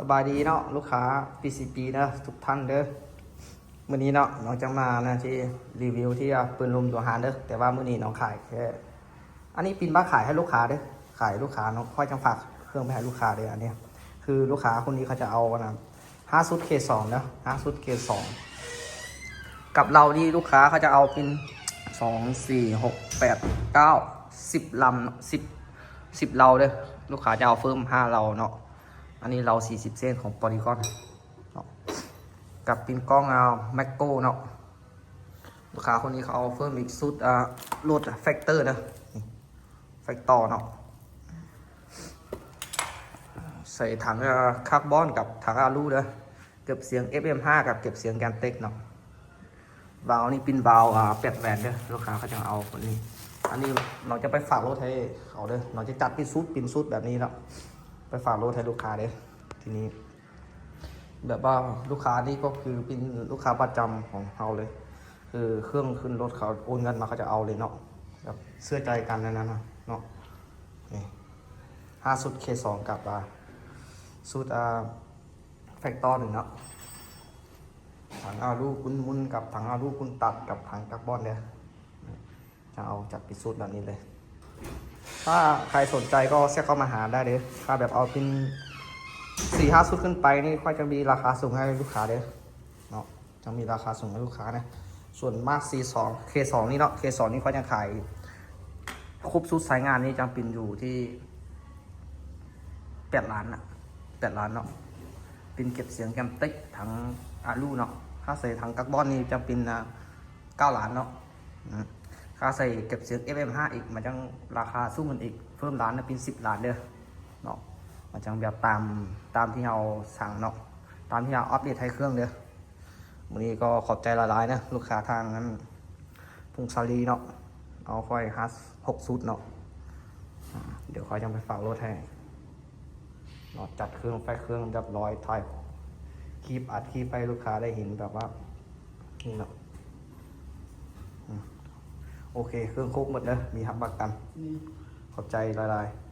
ສະບາຍດີເນາະ ລູກຄ້າ ພີຊີພີ ເດີ ທຸກທ່ານເດີ. ມື້ນີ້ເນາະ ນ້ອງຈະມານະທີ່ຣີວິວທີ່ວ່າປືນລົມໂລຫະເດີ ແຕ່ວ່າມື້ນີ້ນ້ອງຂາຍແຄ່ ອັນນີ້ປິ່ນມາຂາຍໃຫ້ລູກຄ້າເດີ ຂາຍລູກຄ້າເນາະ ຂ້ອຍຈັ່ງຝາກເຄື່ອງໄປໃຫ້ລູກຄ້າເດີ. ອັນນີ້ຄືລູກຄ້າຄົນນີ້ເຂົາຈະເອົາອັນນັ້ນ ຫ້າຊຸດເຄສອງເດີ ຫ້າຊຸດເຄສອງ ກັບເລົານີ້ລູກຄ້າເຂົາຈະເອົາເປັນ ສອງ ສີ່ ຫົກ ແປດ ເກົ້າ ສິບລຳ ສິບ ສິບເລົາເດີ. ລູກຄ້າຈະເອົາເພີ່ມຫ້າເລົາເນາະ ອັນນີ້ເລົາສີ່ສິບເຊັນຂອງປອລີກອນເນາະ ກັບເປັນກ້ອງ ອາ ແມັກໂກເນາະ. ລູກຄ້າຄົນນີ້ເຂົາເອົາເພີ່ມອີກຊຸດ ອາ ລົດແຟັກເຕີເດີ ແຟັກເຕີເນາະ ໃສ່ຖັງ ອາ ຄາບອນກັບຖັງອາລູເດີ ເກັບສຽງເອັຟເອັມຫ້າກັບເກັບສຽງແກນເຕັກເນາະ. ວາວນີ້ເປັນວາວ ອາ ແປດແຫວນເດີ ລູກຄ້າເຂົາຈະເອົາຄົນນີ້. ອັນນີ້ນ້ອງຈະໄປຝາກລົດໃຫ້ເຂົາເດີ ນ້ອງຈະຈັດເປັນຊຸດເປັນຊຸດແບບນີ້ເນາະ ໄປຝາກລົດໃຫ້ລູກຄ້າເດີ. ທີນີ້ ແບບວ່າລູກຄ້ານີ້ກໍຄືເປັນລູກຄ້າປະຈຳຂອງເຮົາເລີຍ ຄືເຄື່ອງຂຶ້ນລົດເຂົາໂອນເງິນມາເຂົາຈະເອົາເລີຍເນາະ ແບບເຊື່ອໃຈກັນນັ້ນນະເນາະ. ນີ້ ຫ້າຊຸດເຄສອງກັບ ອາ ຊຸດ ອາ ແຟັກເຕີໜຶ່ງເນາະ ຖັງອາລູກຸນມຸນກັບຖັງອາລູກຸນຕັດກັບຖັງກາບອນເດີ. ຈະເອົາຈັດເປັນຊຸດແບບນີ້ເລີຍ. ຖ້າໃຄສົນໃຈກໍແຊັດເຂົ້າມາຫາໄດ້ເດີ. ຖ້າແບບເອົາເປັນສີ່ຫ້າຊຸດຂຶ້ນໄປນີ້ ຂ້ອຍຈະມີລາຄາສູງໃຫ້ລູກຄ້າເດີເນາະ ຈະມີລາຄາສູງໃຫ້ລູກຄ້ານະ. ສ່ວນມາກ ຊີສອງ ເຄສອງນີ້ເນາະ ເຄສອງນີ້ຂ້ອຍຈະຂາຍຄົບຊຸດສາຍງານນີ້ຈະເປັນຢູ່ທີ່ແປດລ້ານນະ ແປດລ້ານເນາະ ເປັນເກັບສຽງແກນເຕັກ ຖັງອາລູເນາະ. ຖ້າໃສ່ຖັງກາບອນນີ້ຈະເປັນ ອາ ເກົ້າລ້ານເນາະ. ອືມ ຄ່າໃສ່ເກັບສຽງເອັຟເອັມຫ້າອີກ ມັນຈັ່ງລາຄາສູງຂຶ້ນອີກ ເພີ່ມລ້ານນະ ເປັນສິບລ້ານເດີເນາະ. ມັນຈັ່ງແບບຕາມ ຕາມທີ່ເຮົາສັ່ງເນາະ ຕາມທີ່ເຮົາອັບເດດໃຫ້ເຄື່ອງເດີ. ມື້ນີ້ກໍຂອບໃຈຫຼາຍໆນະ ລູກຄ້າທາງອັນ ພົງສາລີເນາະ ເອົາຂ້ອຍຫ້າ ຫົກຊຸດເນາະ. ອາ ດຽວຂ້ອຍຈັ່ງໄປຝາກລົດໃຫ້ເນາະ ຈັດເຄື່ອງ ແພັກເຄື່ອງຮຽບຮ້ອຍ ຖ່າຍຄລິບ ອັດຄລິບໃຫ້ລູກຄ້າໄດ້ເຫັນແບບວ່າ ນີ້ເນາະ. ອືມ ໂອເຄ ເຄື່ອງຄົບໝົດເດີ ມີຮັບປະກັນ. ອືມ ຂອບໃຈຫຼາຍໆ.